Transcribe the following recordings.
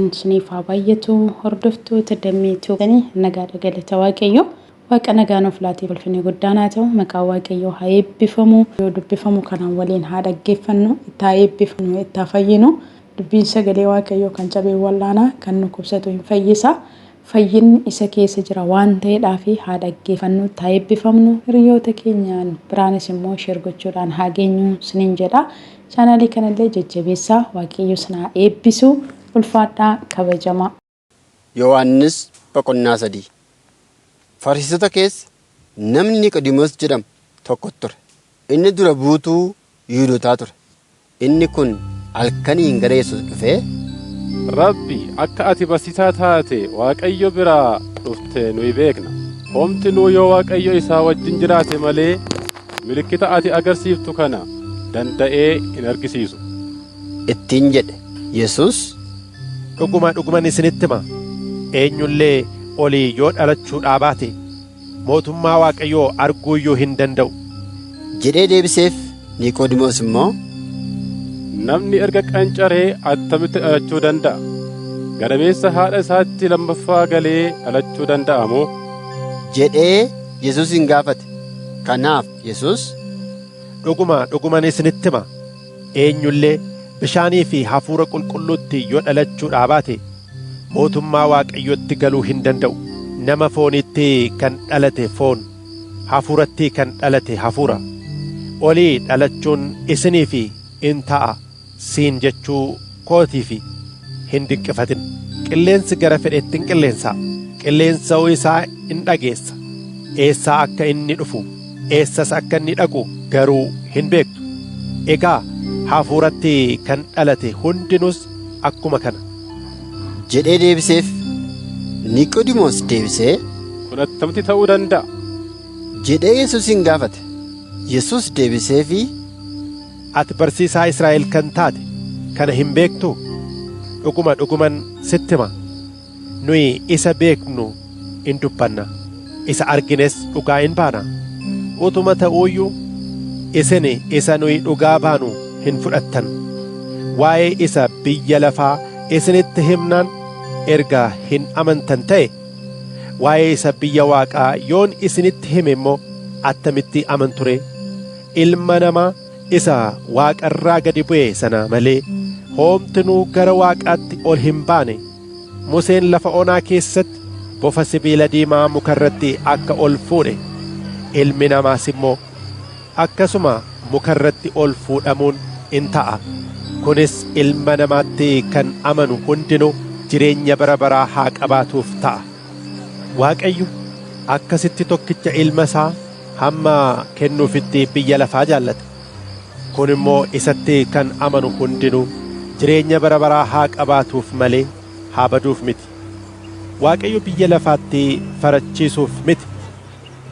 Isiniif haa baay'atu hordoftoota Dammee Tube nagaadha galata Waaqayyo. Waaqa nagaa nuuf laatee ulfinni guddaan haa ta'u maqaan Waaqayyoo haa eebbifamu. Yoo dubbifamu kanaan waliin haa dhaggeeffannu itti haa eebbifnu itti haa fayyinu. Dubbiin sagalee Waaqayyoo kan cabee wal'aanaa kan dhukkubsatu hin fayyisa. Fayyinni isa keessa jira waan ta'eedhaaf haa dhaggeeffannu itti haa eebbifamnu. Hiriyoota keenyaan biraanis immoo share gochuudhaan haa geenyu isiniin jedha. Chaanaalii kanallee jajjabeessaa Waaqayyo isin haa eebbisu. Ulfaadhaa kabajamaa. Yohaannis boqonnaa 3. Fariisota keessa namni Niqodimoos jedhamu tokko ture. Inni dura buutuu Yihuudootaa ture. Inni kun halkaniin gara Yesuus dhufee, Rabbi, akka ati barsiisaa taate Waaqayyo biraa dhufte nuyi beekna. Homtinuu yoo Waaqayyo isaa wajjin jiraate malee milikkita ati agarsiiftu kana danda'ee hin argisiisu. ittiin jedhe. Yesuus, Dhuguma dhuguman isinitti hima. Eenyullee olii yoo dhalachuudhaa baate mootummaa Waaqayyoo arguu iyyuu hin danda'u. jedhee deebiseef. Niqoodimoos immoo, Namni erga qancaree attamitti dhalachuu danda'a? Gadameessa haadha isaatti lammaffaa galee dhalachuu danda'a moo? jedhee Yesuusin gaafate. Kanaaf Yesuus, Dhuguma dhuguman isinitti hima. Eenyullee bishaanii fi hafuura qulqulluutti yoo dhalachuudhaa baate mootummaa Waaqayyootti galuu hin danda'u. Nama foonitti kan dhalate foon, hafuuratti kan dhalate hafuura. Olii dhalachuun isiniif in ta'a siin jechuu kootiif hin dinqifatin. Qilleensi gara fedhetti in qilleensa'a. Qilleensa'uu isaa in dhageessa. Eessaa akka inni dhufu, eessas akka inni dhaqu garuu hin beektu. Egaa hafuuratti kan dhalate hundinuus akkuma kana. jedhee deebiseef. Niqoodimoos deebisee, Kun attamitti ta'uu danda'a? jedhee Yesuusin gaafate. Yesuus deebiseefii, Ati barsiisaa Israa'el kan taate kana hin beektuu? Dhuguma dhuguman sitti hima. Nuyi isa beeknu in dubbanna, isa argines dhugaa in baana. Utuma ta'uuyyuu isin isa nuyi dhugaa baanu hin fudhattan. Waa'ee isa biyya lafaa isinitti himnaan erga hin amantan ta'e, waa'ee isa biyya Waaqaa yoon isinitti hime immoo attamitti amantu ree? Ilma namaa isa Waaqa irraa gadi bu'e sana malee homtinuu gara Waaqaatti ol hin baane. Museen lafa onaa keessatti bofa sibiila diimaa muka irratti akka ol fuudhe, ilmi namaas immoo akkasuma muka irratti ol fuudhamuun in ta'a. Kunis ilma namaatti kan amanu hundinuu jireenya bara baraa haa qabaatuuf ta'a. Waaqayyo akkasitti tokkicha ilma isaa hamma kennuufitti biyya lafaa jaallate. Kun immoo isatti kan amanu hundinuu jireenya bara baraa haa qabaatuuf malee haa baduuf miti. Waaqayyo biyya lafaatti farachiisuuf miti.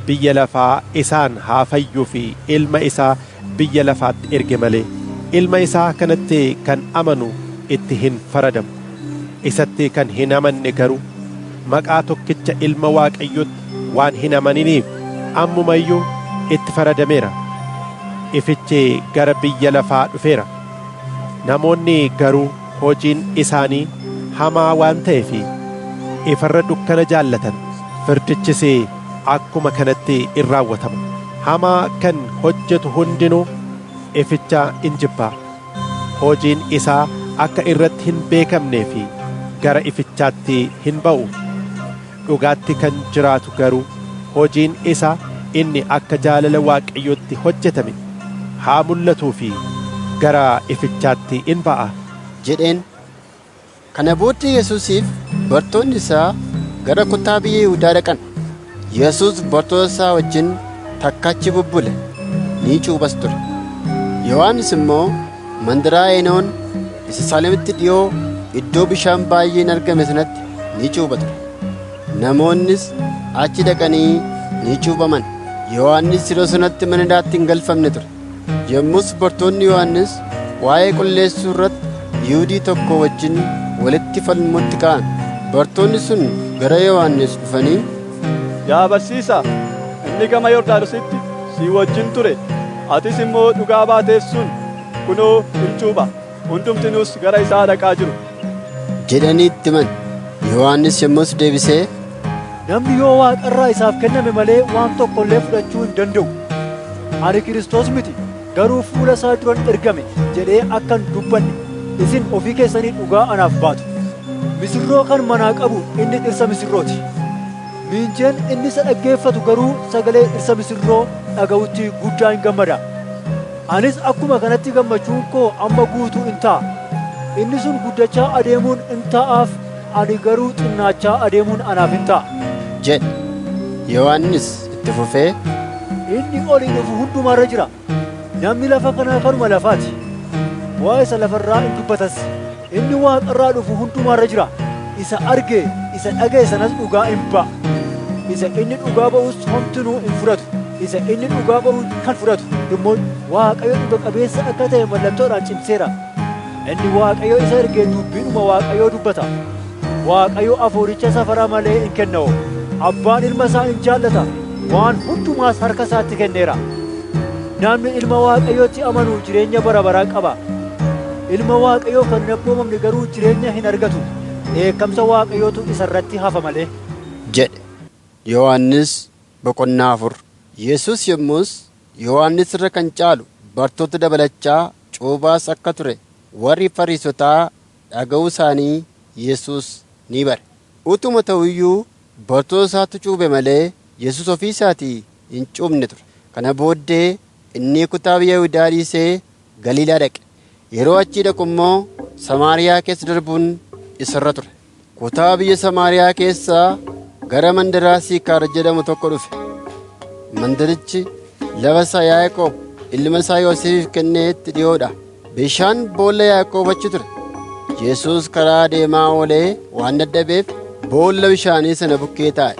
Biyya lafaa isaan haa fayyuuf ilma isaa biyya lafaatti erge malee. Ilma isaa kanatti kan amanu itti hin faradamu. Isatti kan hin amanne garuu maqaa tokkicha ilma Waaqayyootti waan hin amaniniif ammuma iyyuu itti faradameera. Ifichi gara biyya lafaa dhufeera. Namoonni garuu hojiin isaanii hamaa waan ta'eef ifarra dukkana jaallatan. Firdichis akkuma kanatti in raawwatama. Hamaa kan hojjetu hundinuu ificha in jibba. Hojiin isaa akka irratti hin beekamnee fi gara ifichaatti hin ba'u. Dhugaatti kan jiraatu garuu hojiin isaa inni akka jaalala Waaqayyootti hojjetame haa mul'atuu fi gara ifichaatti in ba'a. jedheen. Kana booddee Yesuusiif bartoonni isaa gara kutaa biyya Yihudaa dhaqan. Yesuus bartoota isaa wajjin takka achi bubbule, ni cuuphas ture. Yohannis immoo mandaraa Eenoon isa Saalemitti dhi'oo iddoo bishaan baay'een argame sanatti ni cuupha ture. Namoonnis achi dhaqanii ni cuuphaman. Yohannis yeroo sanatti mana hidhaatti hin galfamne ture. Yommus bartoonni Yohannis waa'ee qulleessuu irratti Yihuudii tokko wajjin walitti falmuutti ka'an. Bartoonni sun gara Yohannis dhufanii, Yaa barsiisaa, inni gama Yordaanositti si wajjin ture, atis immoo dhugaa baateef sun kunoo in cuupha, hundumtinuus gara isaa dhaqaa jiru. Jedhanii itti himan. Yohannis yommus deebisee, Namni yoo waaqarraa isaaf kenname malee waan tokko illee fudhachuu hin danda'u. Ani Kiristoos miti, garuu fuula isaa duran ergame jedhee akkan dubbanne isin ofii keessanii dhugaa anaaf baatu. Misirroo kan manaa qabu inni dhirsa misirrooti. Miinjeen inni isa dhaggeeffatu garuu sagalee dhirsa misirroo dhaga'utti guddaa hin gammada. Anis akkuma kanatti gammachuun koo amma guutuu in ta'a. Inni sun guddachaa adeemuun in ta'aaf, ani garuu xinnaachaa adeemuun anaaf in ta'a. Jedhe. Yohannis itti fufee, Inni olii dhufu hundumarra jira. Namni lafa kanaa kanuma lafaati. Waa isa lafarraa in dubbatas. Inni waaqarraa dhufu hundumarra jira. Isa arge, isa dhaga'e sanas dhugaa in ba'a. Isa inni dhugaa ba'us homtinuu hin fudhatu. Isa inni dhugaa ba'u kan fudhatu immoo Waaqayyo dhuga qabeessa akka ta'e mallattoodhaan cimseera. Inni Waaqayyo isa ergee dubbiidhuma Waaqayyoo dubbata. Waaqayyo hafuuricha safara malee hin kenna'u. Abbaan ilma isaa in jaallata. Waan hundumaas harka isaatti kenneera. Namni ilma Waaqayyootti amanu jireenya bara baraa qaba. Ilma Waaqayyoo kan hin abboomamne garuu jireenya hin argatu. Dheekkamsa Waaqayyootu isa irratti hafa malee. Jedhe. Yohannis boqonnaa 4. Yesus yommus Yohannis irra kan caalu bartoota dabalachaa cuuphaas akka ture warri Fariisotaa dhaga'uu isaanii Yesus ni bare. Utuma ta'u iyyuu bartoota isaatu cuuphe malee Yesus ofii isaatii hin cuuphne ture. Kana booddee inni kutaa biyya Yihudaa dhiisee Galiilaa dhaqe. Yeroo achii dhaqu immoo Samaariyaa keessa darbuun isarra ture. Kutaa biyya Samaariyaa keessaa gara mandaraa Siikaar jedhamu tokko dhufe. Mandarichi lafa isaa Yaaqoob ilma isaa Yoosefiif kenneetti dhi'oodha. Bishaan boolla Yaaqoob achi ture. Yesuus karaa deemaa oolee waan dadhabeef boolla bishaanii sana bukkee taa'e.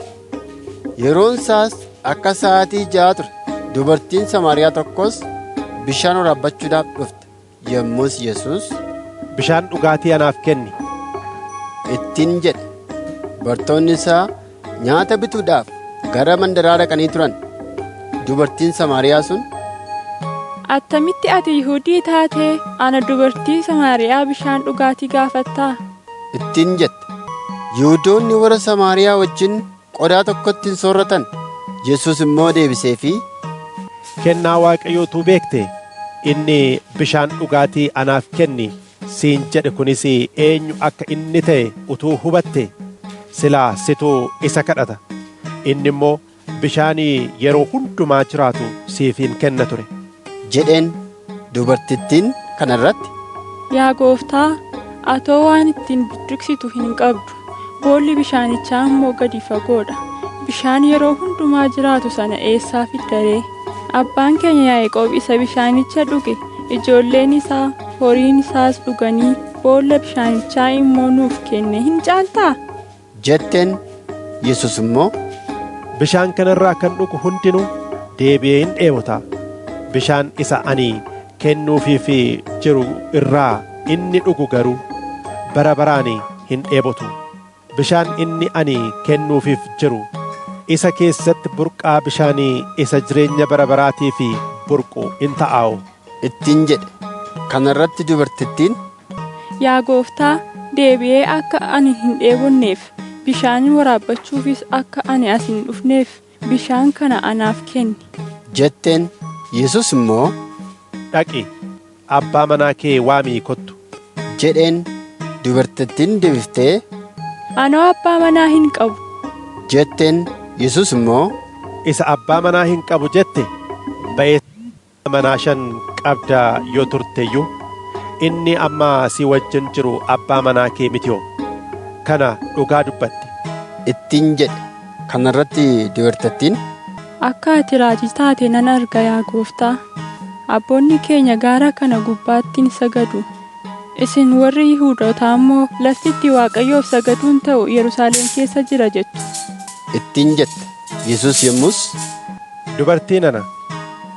Yeroon isaas akka sa'aatii 6 ture. Dubartiin Samaariyaa tokkos bishaan waraabbachuudhaaf dhufte. Yommus Yesuus, Bishaan dhugaatii anaaf kenni. Ittiin jedhe. Bartoonni isaa nyaata bituudhaaf gara mandaraa dhaqanii turan. Dubartiin Samaariyaa sun, Attamitti ati Yihudii taatee ana dubartii Samaariyaa bishaan dhugaatii gaafattaa? Ittiin jette. Yihuudoonni warra Samaariyaa wajjin qodaa tokkotti hin soorratan. Yesuus immoo deebiseefii, Kennaa Waaqayyoo utuu beekte, inni bishaan dhugaatii anaaf kenni siin jedhe kunis eenyu akka inni ta'e utuu hubatte, silaa situ isa kadhata. Inni immoo bishaan yeroo hundumaa jiraatu siif hin kenna ture. Jedheen. Dubartittiin kana irratti, Yaa gooftaa, atoo waan ittiin budduqsitu hin qabdu. Boolli bishaanichaa immoo gadi fagoodha. Bishaan yeroo hundumaa jiraatu sana eessaa fidda ree? Abbaan keenya Yaaqoob isa bishaanicha dhuge, ijoolleen isaa, horiin isaas dhuganii boolla bishaanichaa immoo nuuf kenne hin caaltaa? Jetteen. Yesuus immoo, Bishaan kanarraa kan dhugu hundinuu deebi'ee hin dheebota. Bishaan isa ani kennuufiif jiru irraa inni dhugu garuu bara baraan hin dheebotu. Bishaan inni ani kennuufiif jiru isa keessatti burqaa bishaanii isa jireenya bara baraatiif burqu in ta'aa'o. Ittiin jedhe. Kana irratti dubartittiin, Yaa gooftaa, deebi'ee akka ani hin dheebonneef, bishaan waraabbachuufis akka ani as hin dhufneef bishaan kana anaaf kenni. Jetteen. Yesuus immoo, Dhaqi, abbaa manaa kee waamii kottu. Jedheen. Dubartittiin deebiftee, Anoo abbaa manaa hin qabu. Jetteen. Yesuus immoo, Isa abbaa manaa hin qabu jette ba'eessa manaa shan qabda yoo turte iyyuu inni amma si wajjin jiru abbaa manaa kee miti'oo. Kana dhugaa dubbatte. Ittiin jedhe. Kana irratti dubartittiin, Akka ati raajii taate nan arga yaa gooftaa. Abboonni keenya gaara kana gubbaatti ni sagadu. Isin warri Yihuudootaa immoo lafti itti Waaqayyoof sagaduun ta'u Yerusaalem keessa jira jettu. Ittiin jette. Yesuus yommus, Dubartii nana,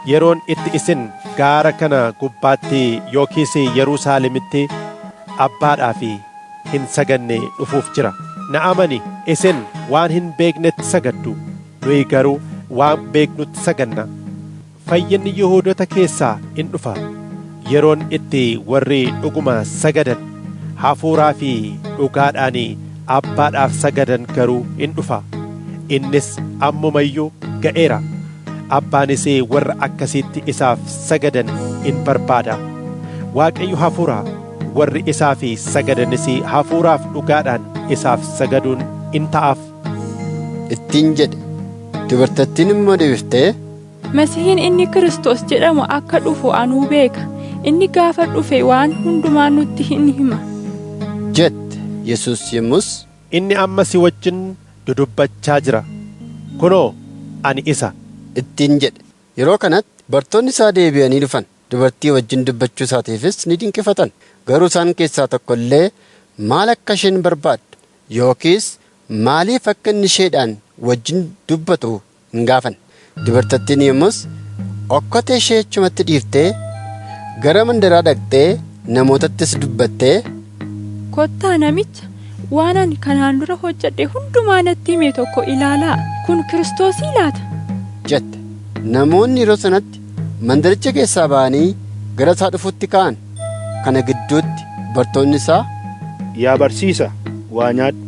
yeroon itti isin gaara kana gubbaatti yookiis Yerusaalemitti abbaadhaaf hin saganne dhufuuf jira. Na amani, isin waan hin beeknetti sagaddu, nuyi garuu waan beeknutti saganna. Fayyinni Yihuudoota keessaa in dhufa. Yeroon itti warri dhuguma sagadan hafuuraa fi dhugaadhaan Abbaadhaaf sagadan garuu in dhufa. Innis ammuma iyyuu ga'eera. Abbaanis warra akkasitti isaaf sagadan in barbaada. Waaqayyo hafuura, warri isaaf sagadanis hafuuraaf dhugaadhaan isaaf sagaduun in ta'aaf. Ittiin jedhe. Dubartittiin immoo deebiftee, Masihiin inni Kiristoos jedhamu akka dhufu anuu beeka. Inni gaafa dhufe waan hundumaa nutti hin hima. jette. Yesuus yommus, Inni amma si wajjin dudubbachaa jira. Kunoo, ani isa. ittiin jedhe. Yeroo kanatti bartoonni isaa deebi'anii dhufan. Dubartii wajjin dubbachuu isaatiifis ni dinqifatan. Garuu isaan keessaa tokko illee maal akka isheen barbaaddu yookiis maaliif akka inni isheedhaan wajjin dubbatu hin gaafanne. Dubartittiin yommus okkotee ishee achumatti dhiiftee gara mandaraa dhaqxee namootattis dubbattee, Kottaa namicha waan ani kanaan dura hojjedhe hundumaa natti hime tokko ilaalaa. Kun Kiristoosii laata? jette. Namoonni yeroo sanatti mandaricha keessaa ba'anii gara isaa dhufuutti ka'an. Kana gidduutti bartoonni isaa, Yaa barsiisa, waa nyaadhu.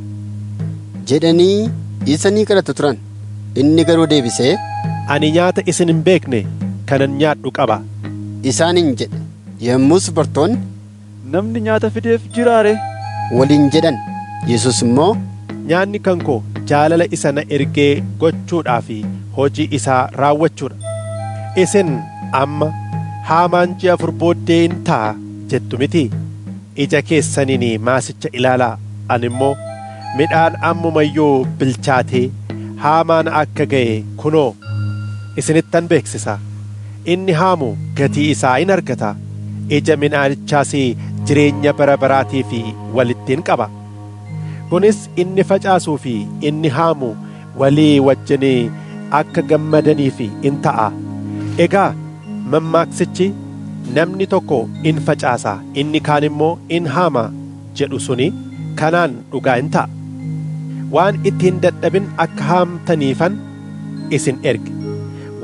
jedhanii isa ni kadhatu turan. Inni garuu deebisee, Ani nyaata isin hin beekne kanan nyaadhu qaba. isaaniin jedhe. Yommus bartoonni Namni nyaata fideef jiraa ree? waliin jedhan. Yesuus immoo, Nyaanni kan koo jaalala isa na ergee gochuudhaa fi hojii isaa raawwachuudha. Isin amma haamaan ji'a 4 booddee in ta'a jettu miti. Ija keessaniin maasicha ilaalaa. Ani immoo midhaan ammuma iyyuu bilchaatee haamaan akka ga'e kunoo isinittan beeksisa. Inni haamu gatii isaa in argata. Ija midhaanichaas jireenya bara baraatiif walitti in qaba. Kunis inni facaasuu fi inni haamu walii wajjin akka gammadaniif in ta'a. Egaa mammaaksichi namni tokko in facaasa, inni kaan immoo in haama jedhu suni kanaan dhugaa in ta'a. Waan itti hin dadhabin akka haamtaniifan isin erge.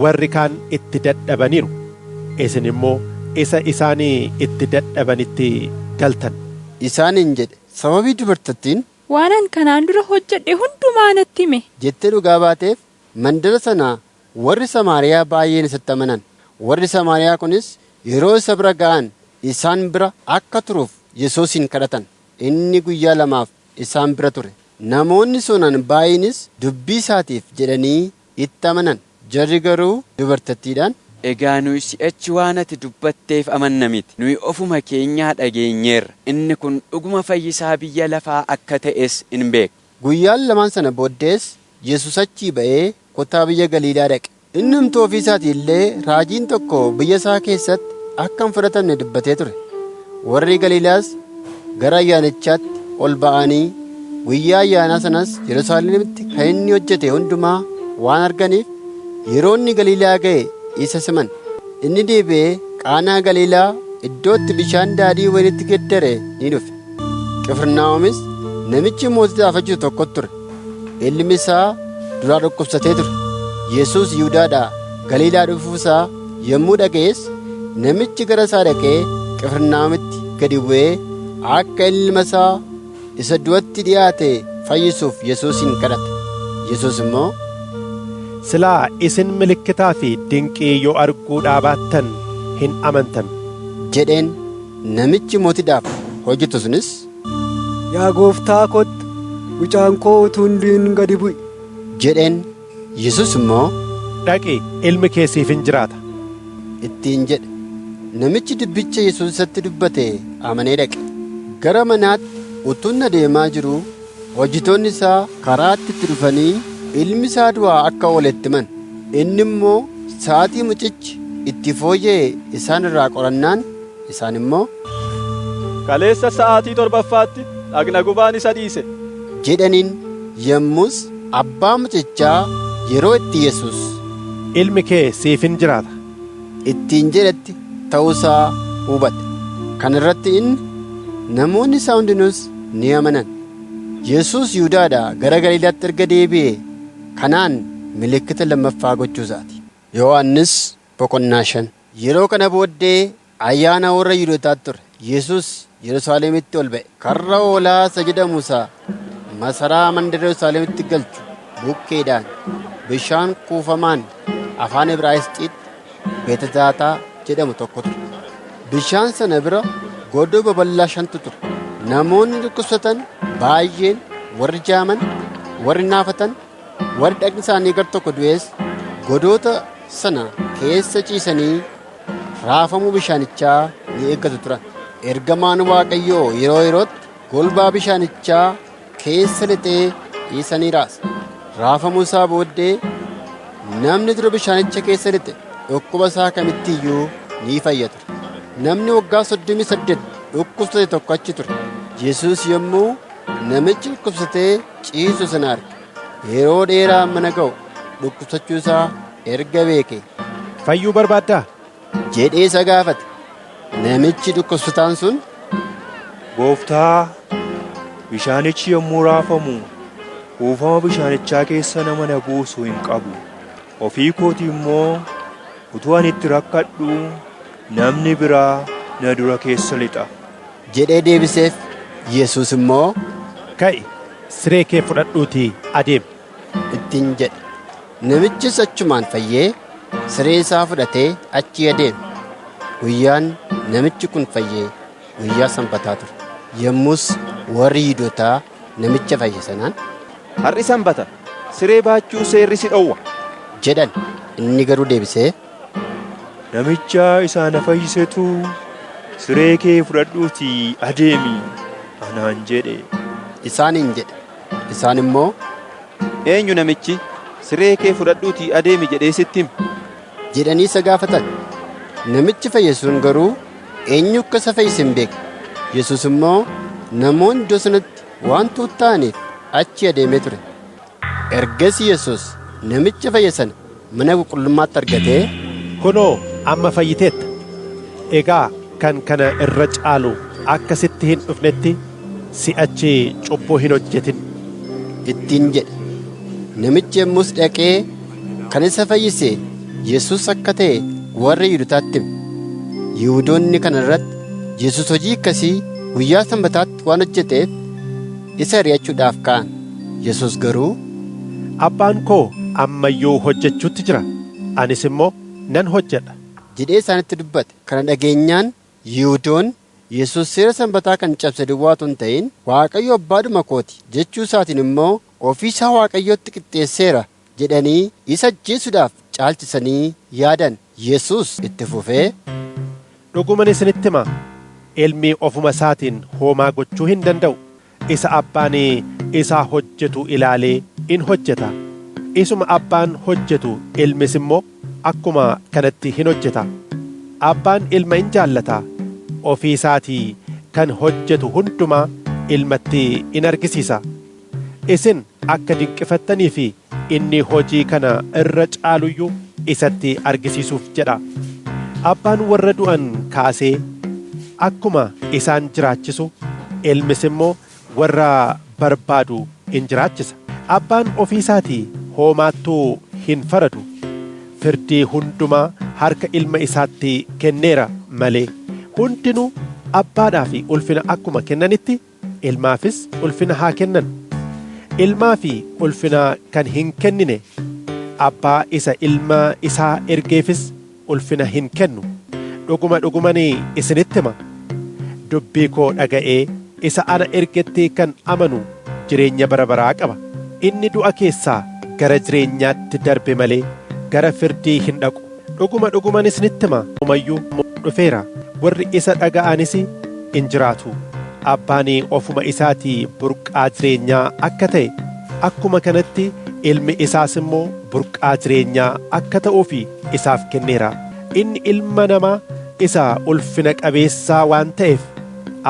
Warri kaan itti dadhabaniiru, isin immoo isa isaanii itti dadhabanitti galtan. isaaniin jedhe. Sababii dubartittiin Waan ani kanaan dura hojjedhe hundumaa natti hime. jettee dhugaa baateef mandara sana warri Samaariyaa baay'een isatti amanan. Warri Samaariyaa kunis yeroo isa bira ga'an isaan bira akka turuuf Yesuusin kadhatan. Inni guyyaa 2f isaan bira ture. Namoonni sunan baay'eenis dubbii isaatiif jedhanii itti amanan. Jarri garuu dubartittiidhaan, Egaa nuyi si'achi waan ati dubbatteef amanna miti. Nuyi ofuma keenyaa dhageenyeerra. Inni kun dhuguma fayyisaa biyya lafaa akka ta'es in beekna. Guyyaan lamaan sana booddees Yesuus achii ba'ee kutaa biyya Galiilaa dhaqe. Innumtuu ofii isaatii illee raajiin tokko biyya isaa keessatti akka hin fudhatamne dubbatee ture. Warri Galiilaas gara ayyaanichaatti ol ba'anii guyyaa ayyaanaa sanas Yerusaalemitti kan inni hojjete hundumaa waan arganiif yeroo inni Galiilaa ga'e isa siman. Inni deebi'ee Qaanaa Galiilaa iddoo itti bishaan daadhii wayinitti geddare ni dhufe. Qifirnaahomis namichi mootiidhaaf hojjetu tokkotu ture. Ilmi isaa duraa dhukkubsatee ture. Yesuus Yihuudaadhaa Galiilaa dhufuu isaa yommuu dhaga'es namichi gara isaa dhaqee Qifirnaahomitti gadi bu'ee akka ilma isaa isa du'atti dhi'aate fayyisuuf Yesuusin kadhate. Yesuus immoo, Silaa isin milikkitaa fi dinqii yoo arguu dhaabaattan hin amantan. jedheen. Namichi mootiidhaaf hojjetu sunis, Yaa gooftaa kottu, mucaan koo utuu hin du'in gadi bu'i. jedheen. Yesuus immoo, Dhaqi, ilmi kee siif hin jiraata. ittiin jedhe. Namichi dubbicha Yesuus isatti dubbate amanee dhaqe. Gara manaatti utuu inni adeemaa jiruu hojjetoonni isaa karaatti itti dhufanii ilmi isaa du'aa akka oole itti himan. Inni immoo sa'aatii mucichi itti fooyya'e isaan irraa qorannaan isaan immoo, Kaleessa sa'aatii 7ffaatti dhagna gubaan isa dhiise. jedhaniin. Yommus abbaa mucichaa yeroo itti Yesuus Ilmi kee siif hin jiraata. ittiin jedhetti ta'uusaa hubate. Kana irratti inni, namoonni isaa hundinuus ni amanan. Yesuus Yihuudaadhaa gara Galiilaatti erga deebi'ee kanaan milikkita lammaffaa gochuu isaati. Yohannis boqonnaa 5. Yeroo kana booddee ayyaana warra Yihuudootaatu ture. Yesuus Yerusaalemitti ol ba'e. Karra hoolaa isa jedhamu isa masaraa mandara Yerusaalemitti galchu bukkeedhaan bishaan kuufamaan afaan Ibraayisxiitti Beetezaataa jedhamu tokko ture. Bishaan sana bira godoo babal'aa shantu ture. Namoonni dhukkubsatan baay'een, warri jaaman, warri naafatan, warri dhagni isaanii gar tokko du'es godoota sana keessa ciisanii raafamuu bishaanichaa ni eeggatu turan. Ergamaan Waaqayyoo yeroo yerootti golbaa bishaanichaa keessa lixee isa ni raasa. Raafamuu isaa booddee namni dura bishaanicha keessa lixe dhukkuba isaa kamitti iyyuu ni fayya ture. Namni waggaa 38 dhukkubsate tokko achi ture. Yesuus yommuu namichi dhukkubsatee ciisu sana arge, yeroo dheeraa mana ga'u dhukkubsachuu isaa erga beeke, Fayyuu barbaaddaa? jedhee isa gaafate. Namichi dhukkubsataan sun, Gooftaa, bishaanichi yommuu raafamu kuufama bishaanichaa keessa nama na buusu hin qabu. Ofii kootii immoo utuu ani itti rakkadhu namni biraa na dura keessa lixa. jedhee deebiseef. Yesuus immoo, Ka'i, siree kee fudhadhuutii adeemi. ittiin jedhe. Namichis achumaan fayyee siree isaa fudhatee achi adeeme. Guyyaan namichi kun fayyee guyyaa Sanbataa ture. Yommus warri Yihuudootaa namicha fayye sanaan, Har'i Sanbata, siree baachuu seerri si dhowwa. jedhan. Inni garuu deebisee, Namicha isa na fayyisetu siree kee fudhadhuutii adeemi anaan jedhe. isaaniin jedhe. Isaan immoo, Eenyu namichi siree kee fudhadhuutii adeemi jedhee sitti hime? jedhanii isa gaafatan. Namichi fayye sun garuu eenyu akka isa fayyise hin beekne. Yesuus immoo namoonni iddoo sanatti waan tuuta'aniif achi adeemee ture. Ergasii Yesuus namicha fayye sana mana qulqullummaatti argatee, Kunoo amma fayyiteetta. Egaa kan kana irra caalu akka sitti hin dhufnetti si'achi cubbuu hin hojjetin. ittiin jedhe. Namichi yommus dhaqee kan isa fayyise Yesuus akka ta'e warra Yihuudootaatti hime. Yihuudoonni kana irratti Yesuus hojii akkasii guyyaa Sanbataatti waan hojjeteef isa ari'achuudhaaf ka'an. Yesuus garuu, Abbaan koo amma iyyuu hojjechuutti jira. Anis immoo nan hojjedha. jedhee isaanitti dubbate. Kana dhageenyaan Yihuudoonni Yesuus seera Sanbataa kan cabse duwwaa otoo hin ta'in Waaqayyo abbaadhuma kooti jechuu isaatiin immoo ofii isaa Waaqayyotti qixxeesseera jedhanii isa ajjeesuudhaaf caalchisanii yaadan. Yesuus itti fufee, Dhuguman isinitti hima, ilmi ofuma isaatiin homaa gochuu hin danda'u. Isa abbaan isaa hojjetu ilaalee in hojjeta. Isuma abbaan hojjetu ilmis immoo akkuma kanatti hin hojjeta. Abbaan ilma in jaallata. Ofii isaatii kan hojjetu hundumaa ilmatti in argisiisa. Isin akka dinqifattanii fi inni hojii kana irra caaluyyuu isatti argisiisuuf jedha. Abbaan warra du'an kaasee akkuma isaan jiraachisu, ilmis immoo warra barbaadu in jiraachisa. Abbaan ofii isaatii homaattuu hin faradu. Firdii hundumaa harka ilma isaatti kenneera malee. Hundinuu abbaadhaaf ulfina akkuma kennanitti ilmaafis ulfina haa kennan. Ilmaa fi ulfina kan hin kennine abbaa isa ilma isaa ergeefis ulfina hin kennu. Dhuguma dhuguman isinitti hima. Dubbii koo dhaga'ee isa ana ergetti kan amanu jireenya bara baraa qaba. Inni du'a keessaa gara jireenyaatti darbe malee gara firdii hin dhaqu. Dhuguma dhuguman isinitti hima. Umayyuu dhufeera. Warri isa dhaga'anis in jiraatu. Abbaan ofuma isaatii burqaa jireenyaa akka ta'e, akkuma kanatti ilmi isaas immoo burqaa jireenyaa akka ta'uuf isaaf kenneera. Inni ilma namaa isa ulfina qabeessaa waan ta'eef,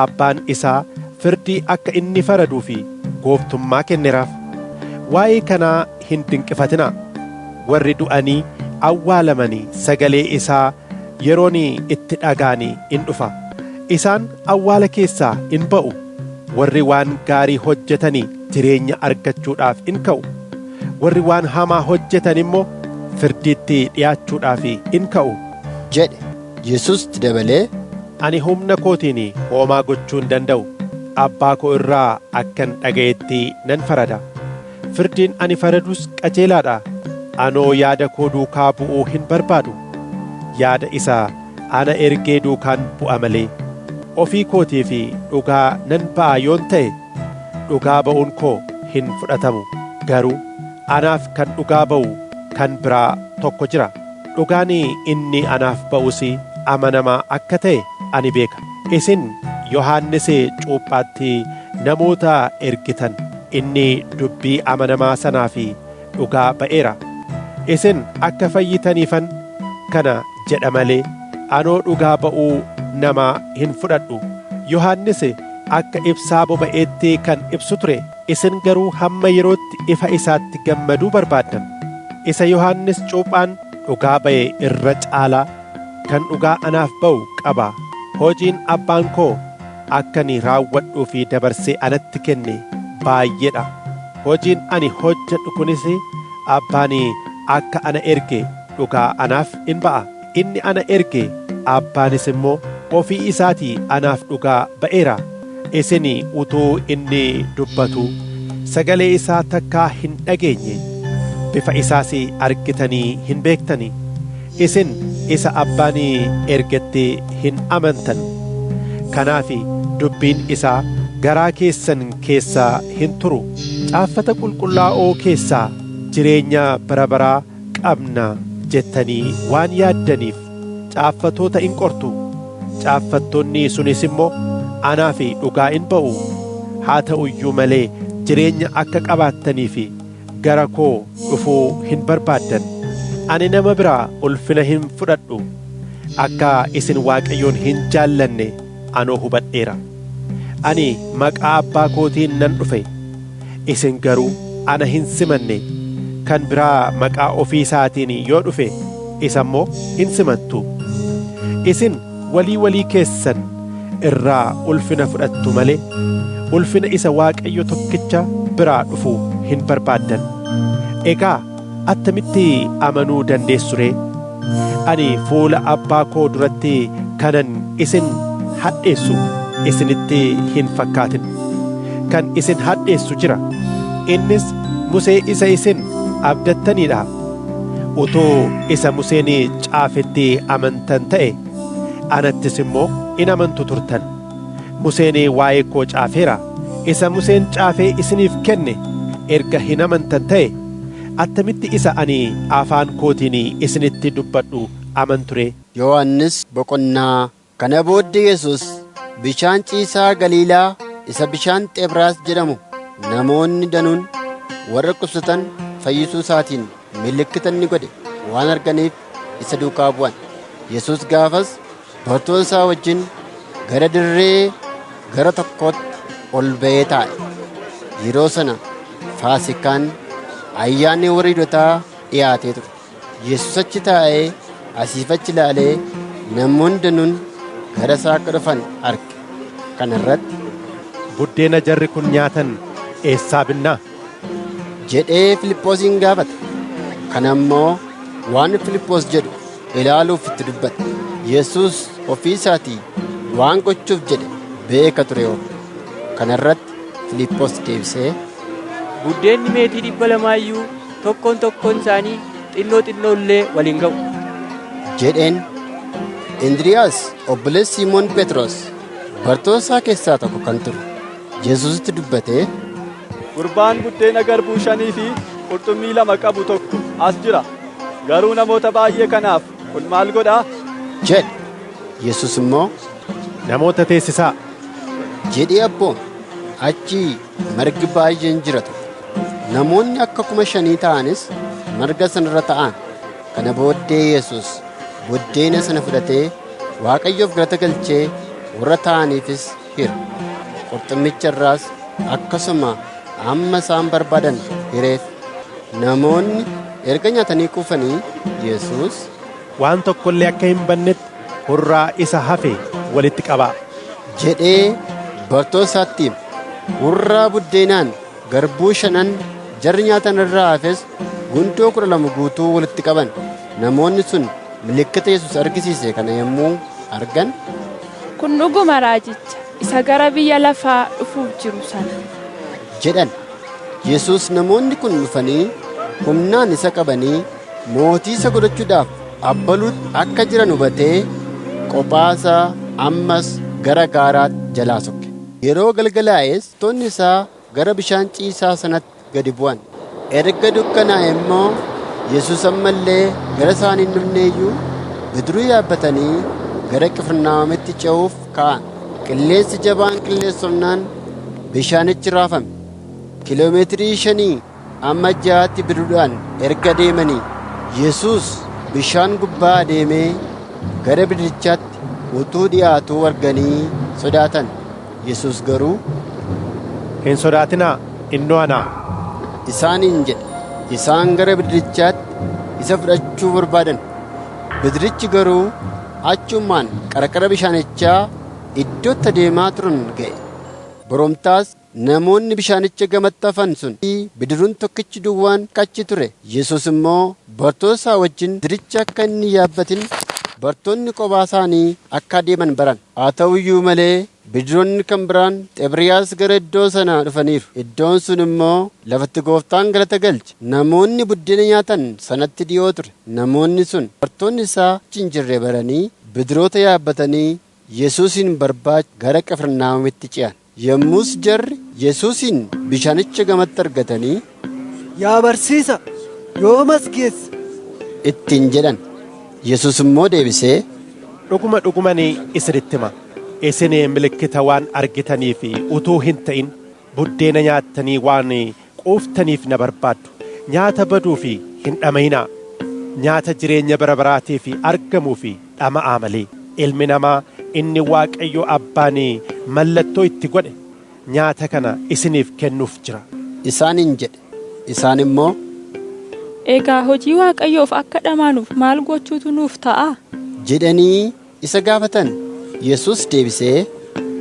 abbaan isaa firdii akka inni faraduu fi gooftummaa kenneeraaf. Waa'ee kanaa hin dinqifatinaa. Warri du'anii awwaalamanii sagalee isaa yeroon itti dhaga'anii in dhufa. Isaan awwaala keessaa in ba'u. Warri waan gaarii hojjetanii jireenya argachuudhaaf in ka'u. Warri waan hamaa hojjetan immoo firdiitti dhi'aachuudhaaf in ka'u. jedhe. Yesuus itti dabalee, Ani humna kootiin homaa gochuu hin danda'u. Abbaa koo irraa akkan dhaga'etti nan farada. Firdiin ani faradus qajeelaadha. Anoo yaada koo duukaa bu'uu hin barbaadu. Yaada isa ana ergee duukaan bu'a malee. Ofii kootii fi dhugaa nan ba'a yoon ta'e dhugaa ba'uun koo hin fudhatamu. Garuu anaaf kan dhugaa ba'u kan biraa tokko jira. Dhugaan inni anaaf ba'us amanamaa akka ta'e ani beeka. Isin Yohaannis cuuphaatti namoota ergitan, inni dubbii amanamaa sanaa fi dhugaa ba'eera. Isin akka fayyitaniifan kana jedha malee anoo dhugaa ba'uu namaa hin fudhadhu. Yohaannis akka ibsaa boba'eetti kan ibsu ture, isin garuu hamma yerootti ifa isaatti gammaduu barbaaddan. Isa Yohaannis cuuphaan dhugaa ba'e irra caalaa kan dhugaa anaaf ba'u qaba. Hojiin abbaan koo akka ani raawwadhuu fi dabarsee anatti kenne baay'eedha. Hojiin ani hojjedhu kunis abbaan akka ana erge dhugaa anaaf in ba'a. Inni ana erge abbaanis immoo ofii isaatii anaaf dhugaa ba'eera. Isin utuu inni dubbatu sagalee isaa takkaa hin dhageenye, bifa isaas argitanii hin beektani. Isin isa abbaan ergetti hin amantan. Kanaaf dubbiin isaa garaa keessan keessaa hin turu. Caaffata qulqullaa'oo keessaa jireenya bara baraa qabna jettanii waan yaaddaniif caaffatoota in qortu. Caaffattoonni sunis immoo anaaf dhugaa in ba'u. Haa ta'u iyyuu malee jireenya akka qabaattaniif gara koo dhufuu hin barbaaddan. Ani nama biraa ulfina hin fudhadhu. Akka isin Waaqayyoon hin jaallanne anoo hubadheera. Ani maqaa abbaa kootiin nan dhufe, isin garuu ana hin simanne. Kan biraa maqaa ofii isaatiin yoo dhufe isa immoo hin simattu. Isin walii walii keessan irraa ulfina fudhattu malee ulfina isa Waaqayyo tokkicha biraa dhufu hin barbaaddan. Egaa attamitti amanuu dandeessu ree? Ani fuula abbaa koo duratti kanan isin hadheessu isinitti hin fakkaatin. Kan isin hadheessu jira. Innis Musee isa isin abdattaniidha. Utuu isa Museen caafetti amantan ta'e anattis immoo in amantu turtan. Museen waa'ee koo caafeera. Isa Museen caafee isiniif kenne erga hin amantan ta'e attamitti isa ani afaan kootiin isinitti dubbadhu amantu ree? Yohannis boqonnaa kana booddee Yesus bishaan ciisaa Galiilaa isa bishaan Xebraas jedhamu namoonni danuun warra dhukkubsatan fayyisuu isaatiin milikkita inni godhe waan arganiif isa duukaa bu'an. Yesus gaafas bartoota isaa wajjin gara dirree gara tokkootti ol ba'ee taa'e. Yeroo sana Faasikaan ayyaanni warra Yihuudootaa dhiyaatee ture. Yesus achi taa'ee asiif achi ilaalee namoonni danuun gara isaa akka dhufan arge. Kana irratti Buddeena jarri kun nyaatan eessaa binnaa? jedhee Filiphoosin gaafate. Kana immoo waan Filiphos jedhu ilaaluuf itti dubbate. Yesus ofii isaatii waan gochuuf jedhe beeka ture. Kana irratti Filiphos deebisee, Buddeenni meetii 200 iyyuu tokkoon tokkoon isaanii xinnoo xinnoo illee waliin ga'u. jedheen. Indiriiyaas obboleessi Simoon Phexros bartoota isaa keessaa tokko kan ture Yesuusitti dubbatee, Gurbaan buddeena garbuu 5 fi qurxummii 2 qabu tokko as jira. Garuu namoota baay'ee kanaaf kun maal godhaa? jedhe. Yesuus immoo, Namoota teessisaa jedhee abboome. Achi margi baay'een jira ture. Namoonni akka 5,000 ta'anis marga sanarra ta'an. Kana booddee Yesuus buddeena sana fudhatee Waaqayyoof galata galchee warra ta'aniifis hire. Qurxummicha irraas akkasuma amma isaan barbaadan hireef. Namoonni erga nyaatanii quufanii Yesuus, Waan tokko illee akka hin bannetti hurraa isa hafe walitti qabaa. jedhee bartoota isaatti hime. Hurraa buddeenaan garbuu 5 jarri nyaatan irraa hafes gundoo 12 guutuu walitti qaban. Namoonni sun milikkita Yesuus argisiise kana yommuu argan, Kun dhuguma raajicha isa gara biyya lafaa dhufuuf jiru sana. Jedhan. Yesuus namoonni kun dhufanii humnaan isa qabanii mootii isa godhachuudhaaf abbaluutti akka jiran hubatee kophaa isaa ammas gara gaaraatti jalaa sokke. Yeroo galgalaa'es bartoonni isaa gara bishaan ciisaa sanatti gadi bu'an. Erga dukkanaa'e immoo Yesuus amma illee gara isaanii hin dhufne iyyuu bidiruu yaabbatanii gara Qifirnaahomitti ce'uuf ka'an. Qilleensi jabaan qilleensofnaan bishaanichi raafame. Kiiloomeetirii 5 amma 6tti bidiruudhaan erga deemanii Yesuus bishaan gubbaa adeemee gara bidirichaatti utuu dhi'aatuu arganii sodaatan. Yesuus garuu, Hin sodaatinaa, innoo anaa. Isaaniin jedhe. Isaan gara bidirichaatti isa fudhachuu barbaadan. Bidirichi garuu achumaan qarqara bishaanichaa iddootti adeemaa turan ga'e. Boromtaas namoonni bishaanicha gamatti hafan sun bidiruun tokkichi duwwaan achi ture. Yesuus immoo bartoota isaa wajjin bidiricha akka inni yaabbatin bartoonni kophaa isaanii akka adeeman baran. Haa ta'u iyyuu malee bidiroonni kan biraan Xebriyaas gara iddoo sana dhufaniiru. Iddoon sun immoo lafatti gooftaan galata galche. Namoonni buddeena nyaatan sanatti dhi'oo ture. Namoonni sun bartoonni isaa achi hin jirre baranii bidiroota yaabbatanii Yesuusin barbaacha gara Qifirnaahomitti ce'an. Yommus jarri Yesuusin bishaanicha gamatti argatanii, Yaa barsiisa, yoomas geesse? Ittiin jedhan. Yesuus immoo deebisee, Dhuguma dhuguman isinitti hima. Isin milikkita waan argitaniif utuu hin ta'in buddeena nyaattanii waan quuftaniif na barbaaddu. Nyaata baduuf hin dhama'inaa. Nyaata jireenya bara baraatiif argamuuf dhama'aa malee. Ilmi namaa inni Waaqayyo abbaan mallattoo itti godhe nyaata kana isiniif kennuuf jira. Isaaniin jedhe. Isaan immoo, Egaa hojii Waaqayyoof akka dhamaanuuf maal gochuutu nuuf ta'a? Jedhanii isa gaafatan. Yesuus deebisee,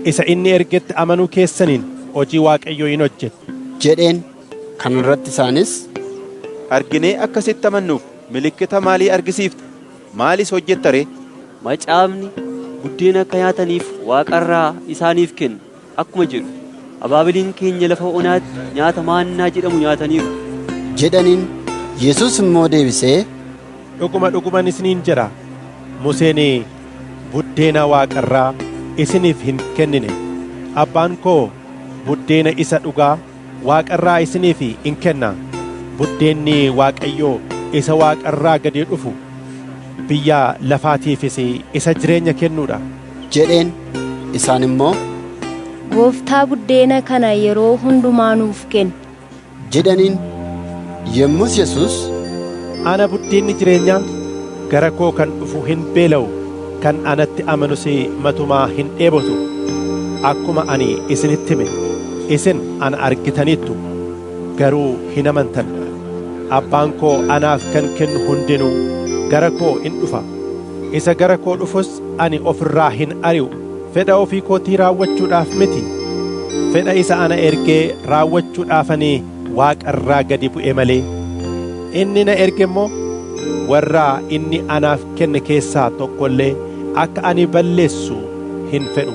Isa inni ergetti amanuu keessaniin hojii Waaqayyoo in hojjettu. Jedheen. Kana irratti isaanis, Arginee akka sitti amannuuf milikkita maalii argisiifta? Maalis hojjetta ree? Macaafni buddeena akka nyaataniif waaqarraa isaaniif kenne akkuma jedhu abaabiliin keenya lafa onaatti nyaata maannaa jedhamu nyaataniiru. Jedhaniin. Yesuus immoo deebisee, Dhuguma dhuguman isiniin jedha, Museen buddeena waaqarraa isiniif hin kennine. Abbaan koo buddeena isa dhugaa waaqarraa isiniif in kenna. Buddeenni Waaqayyoo isa waaqarraa gadi dhufu biyya lafaatiifis isa jireenya kennuudha. Jedheen. Isaan immoo, Gooftaa, buddeena kana yeroo hundumaa nuuf kenni. Jedhaniin. Yommus Yesuus, Ana buddeenni jireenyaa, gara koo kan dhufu hin beela'u, kan anatti amanus matumaa hin dheebotu. Akkuma ani isinitti hime, isin ana argitaniittu, garuu hin amantan. Abbaan koo anaaf kan kennu hundinuu gara koo in dhufa. Isa gara koo dhufus ani ofirraa hin ari'u. Fedha ofii kootii raawwachuudhaaf miti. Fedha isa ana ergee raawwachuudhaafanii waaqarraa gadi bu'e malee. Inni na erge immoo warra inni anaaf kenne keessaa tokko illee akka ani balleessu hin fedhu.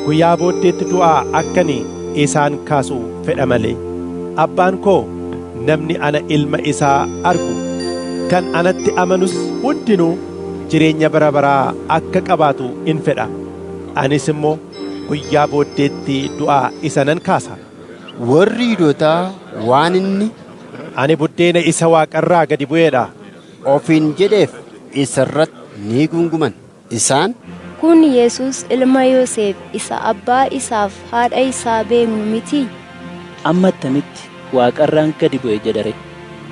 Guyyaa booddeetti du'aa akkani isaan kaasu fedha malee. Abbaan koo namni ana ilma isaa argu kan anatti amanus hundinuu jireenya bara baraa akka qabaatu in fedha. Anis immoo guyyaa booddeetti du'aa isa nan kaasa. Warri Yihuudootaa waan inni, Ani buddeena isa waaqarraa gadi bu'eedha. Ofiin jedheef isa irratti ni guunguman. Isaan, Kun Yesuus ilma Yoosef isa abbaa isaaf haadha isaa beeknu mitii? Amma attamitti waaqarraan gadi bu'e jedha ree?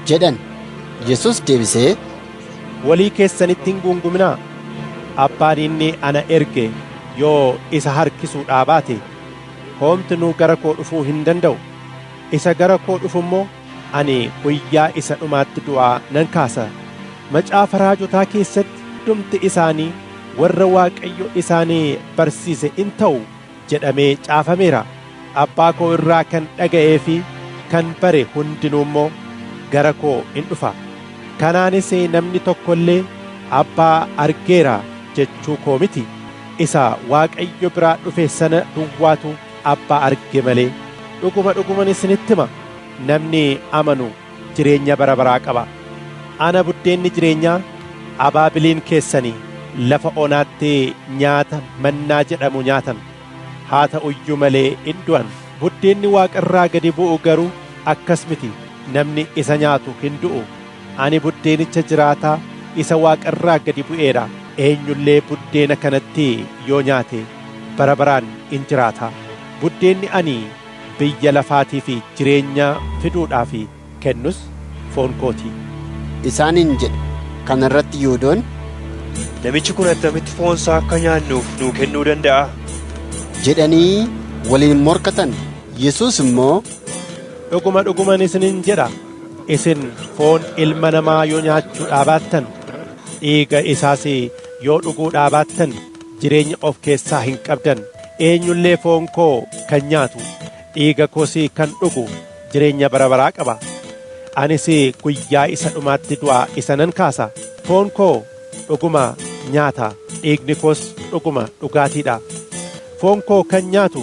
Jedhan. Yesuus deebisee, Walii keessanitti hin guunguminaa. Abbaan inni ana erge yoo isa harkisuudhaa baate homtinuu gara koo dhufuu hin danda'u. Isa gara koo dhufu immoo ani guyyaa isa dhumaatti du'aa nan kaasa. Macaafa raajotaa keessatti dhumti isaanii warra Waaqayyo isaanii barsiise in ta'u jedhamee caafameera. Abbaa koo irraa kan dhaga'ee fi kan bare hundinuu immoo gara koo in dhufa. Kanaanis namni tokko illee abbaa argeera jechuu koo miti. Isa Waaqayyo biraa dhufe sana duwwaatu abbaa arge malee. Dhuguma dhuguman isinitti hima, namni amanu jireenya bara baraa qaba. Ana buddeenni jireenyaa. Abaabiliin keessanii lafa onaatti nyaata mannaa jedhamu nyaatan, haa ta'u iyyuu malee in du'an. Buddeenni Waaqa irraa gadi bu'u garuu akkas miti, namni isa nyaatu hin du'u. Ani buddeenicha jiraataa isa Waaqa irraa gadi bu'eedha. Eenyullee buddeena kanatti yoo nyaate bara baraan in jiraata. Buddeenni ani biyya lafaatiif jireenya fiduudhaaf kennus foon kooti. Isaaniin jedhe. Kana irratti Yihuudoonni, Namichi kun attamitti foonsaa akka nyaannuuf nuu kennuu danda'a? jedhanii waliin morkatan. Yesuus immoo, Dhuguma dhuguman isiniin jedha, isin foon ilma namaa yoo nyaachuu dhaabaattan, dhiiga isaas yoo dhuguu dhaabaattan, jireenya of keessaa hin qabdan. Eenyullee foon koo kan nyaatu, dhiiga koos kan dhugu jireenya bara baraa qaba. Anis guyyaa isa dhumaatti du'aa isa nan kaasa. Foon koo dhuguma nyaata, dhiigni koos dhuguma dhugaatiidha. Foon koo kan nyaatu,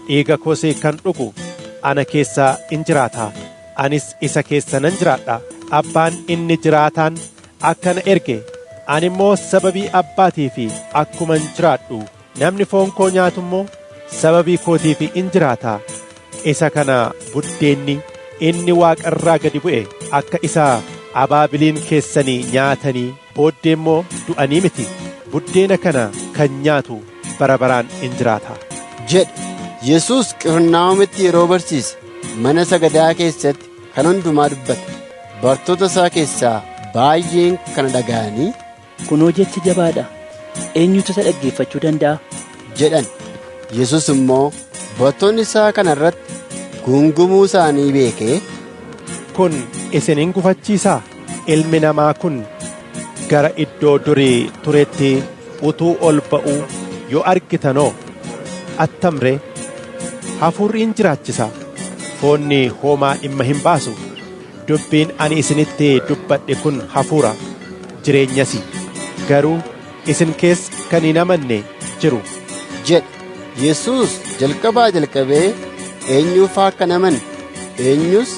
dhiiga koos kan dhugu ana keessa in jiraata, anis isa keessa nan jiraadha. Abbaan inni jiraataan akka na erge, ani immoo sababii abbaatii fi akkuman jiraadhu, namni foon koo nyaatu immoo sababii kootiif in jiraata. Isa kana buddeenni inni Waaqa irraa gadi bu'e akka isa abaabiliin keessanii nyaatanii booddee immoo du'anii miti. Buddeena kana kan nyaatu bara baraan in jiraata jedhe. Yesuus Qifirnaahomitti yeroo barsiise mana sagadaa keessatti kan hundumaa dubbate. Bartoota isaa keessaa baay'een kana dhaga'anii, Kunoo jecha jabaadha. Eenyutu isa dhaggeeffachuu danda'a? jedhan. Yesuus immoo bartoonni isaa kana irratti guungumuu isaanii beekee, Kun isin hin gufachiisaa? Ilmi namaa kun gara iddoo durii turetti utuu ol ba'uu yoo argitanoo attam ree? Hafuurri in jiraachisa, foonni homaa dhimma hin baasu. Dubbiin ani isinitti dubbadhe kun hafuura, jireenyasi. Garuu isin keessa kan hin amanne jiru jedhe. Yesuus jalqabaa jalqabee eenyuufaa akka hin amanne, eenyus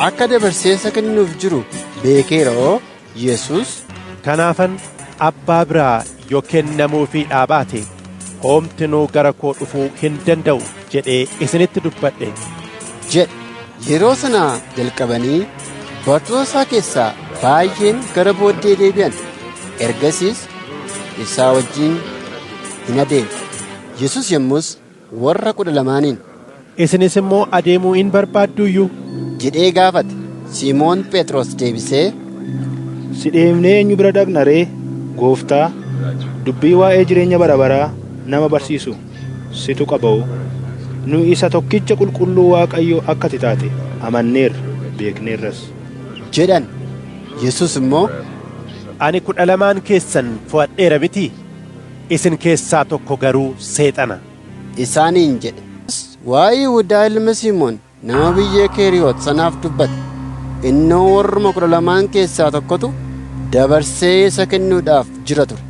akka dabarsee isa kennuuf jiru beekeeroo. Yesuus, Kanaafan abbaa biraa yoo kennamuufii dhaabaate hoomtinuu gara koo dhufuu hin danda'u jedhee isinitti dubbadhe jedhe. Yeroo sanaa jalqabanii bartoota isaa keessaa baay'een gara booddee deebi'an. Ergasiis isaa wajjin hin adeemne. Yesuus yommus warra 12n, Isinis immoo adeemuu in barbaadduuyyuu? jedhee gaafate. Simoon Phexros deebisee, Si deemnee eenyu bira dhaqna ree, Gooftaa? Dubbii waa'ee jireenya bara baraa nama barsiisu situ qaba'u. Nu isa tokkicha qulqulluu Waaqayyoo akka ati taate amanneerra, beekneerras. jedhan. Yesuus immoo, Ani 12n keessan fo'adheera mitii? Isin keessaa tokko garuu seexana isaaniin jedhe. Waa'ee Yihudaa ilma Simoon nama biyya Keeriyoot sanaaf dubbate. Innoo warruma 12n keessaa tokkotu dabarsee isa kennuudhaaf jira ture.